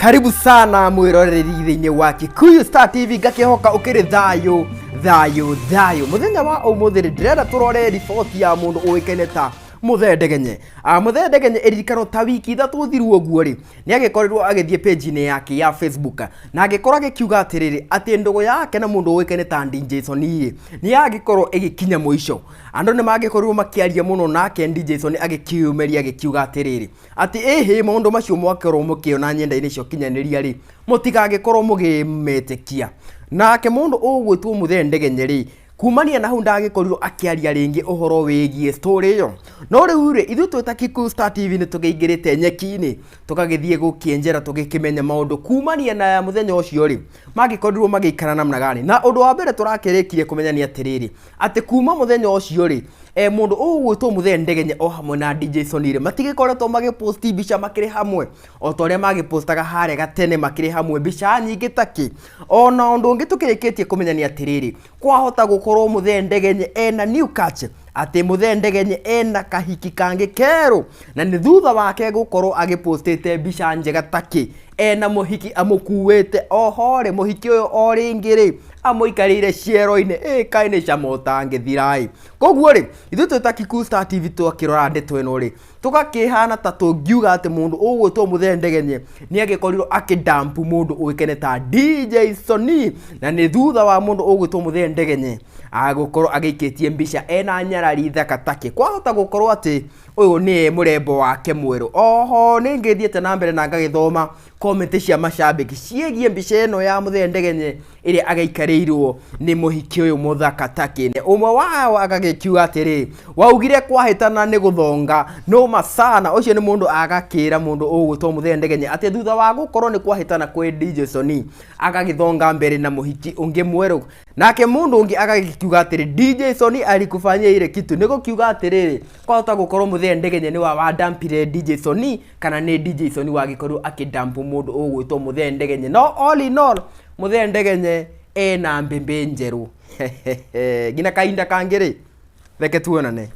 Karibu sana mwiroreri thĩinĩ wa Kikuyu Star TV, ngakĩhoka ũkĩrĩ thayũ thayũ thayũ. Mũthenya wa ũmũthĩ rĩ, ndĩrenda tũrore riboti ya mũndũ ũĩkaine ta Mũthee Ndegenye. Mũthee Ndegenye ĩririkano ta wiki 3 thiru ũguo rĩ, nĩ agĩkorirwo agĩthiĩ page-inĩ yake ya Facebook na agĩkorwo agĩkiuga atĩrĩrĩ, atĩ ndũgũ yake na mũndũ ũĩkaine ta DJ Soni rĩ, nĩ yagĩkorwo ĩgĩkinya mũico. Andũ nĩ magĩkorirwo makĩaria mũno nake DJ Soni agĩkĩyumĩria agĩkiuga atĩrĩrĩ, atĩ ĩhĩ maũndũ macio mwakorwo mũkĩona nyenda-inĩ cia ũkinyanĩria rĩ, mũtigagĩkorwo mũgĩmetĩkia. Nake mũndũ ũgwĩtwo Mũthee Ndegenye rĩ, kumania na hau ndagĩkorirwo akĩaria rĩngĩ ũhoro wĩgiĩ story ĩyo. No rĩu rĩ, ithuĩ twĩ ta Kikuyu Star TV nĩ tũkĩingĩrĩte nyeki-inĩ, tũgagĩthiĩ gũkĩenjera tũgĩkĩmenya maũndũ kumania na mũthenya ũcio rĩ, magĩkorirwo magĩikara namna gani. Na ũndũ wa mbere tũrakĩrĩkirie kũmenya nĩ atĩrĩrĩ, atĩ kuma mũthenya ũcio rĩ, mũndũ ũgwĩtwo Mũthee Ndegenye o hamwe na DJ Soni rĩ, matigĩkoretwo magĩposti mbica makĩrĩ hamwe o ta ũrĩa magĩpostaga harĩa gatene makĩrĩ hamwe mbica nyingĩ takĩ. Ona ũndũ ũngĩ tũkĩrĩkĩtie kũmenya nĩ atĩrĩrĩ, kwahota gũkorwo Mũthee Ndegenye ena new catch, atĩ Mũthee Ndegenye ena kahiki kangĩ kerũ, na nĩ thutha wake gũkorwo agĩpostĩte mbica njega takĩ ena mũhiki amũkuĩte. Oho rĩ, mũhiki ũyũ o rĩngĩ rĩ, amũikarĩire ciero-inĩ, ĩ kaĩ nĩ cama ũtangĩthira ĩ. Koguo rĩ, ithuĩ twĩ ta Kikuyu Star TV twakĩrora ndeto ĩno rĩ, tũgakĩhana ta tũngiuga atĩ mũndũ ũgwĩtwo Mũthee Ndegenye nĩ agĩkorirwo akĩdampu mũndũ ũĩkaine ta DJ Soni, na nĩ thutha wa mũndũ ũgwĩtwo Mũthee Ndegenye agũkorwo agĩikĩtie mbica ena nyarari thaka takĩ. Kwahota gũkorwo atĩ ũyũ nĩ mũrembo wake mwerũ. Oho nĩ ngĩthiĩte na mbere na ngagĩthoma comment cia macambĩki ciĩgiĩ mbica ĩno ya Mũthee Ndegenye ĩrĩa agĩikarĩirwo nĩ mũhiki ũyũ mũthaka takĩ. Ũmwe wao agagĩkiuga atĩrĩ, waugire kwahĩtana nĩ gũthonga nũma sana. Ũcio nĩ mũndũ agakĩra mũndũ ũgwĩtwo Mũthee Ndegenye atĩ thutha wa gũkorwo nĩ kwahĩtana kwĩ DJ Soni agagĩthonga mbere na mũhiki ũngĩ mwerũ. Nake mũndũ ũngĩ agagĩkiuga atĩrĩ, DJ Soni alikufanyia ile kitu. Nĩ gũkiuga atĩrĩrĩ, kwahota gũkorwo Mũthee Ndegenye nĩ wa wadampire DJ Soni, kana nĩ DJ Soni wagĩkorirwo akĩdampu mũndũ ũgwĩtwo Mũthee Ndegenye. No all in all, Mũthee Ndegenye ena mbĩmbĩ njerũ. Nginya kahinda kangĩ rĩ, reke tuonane.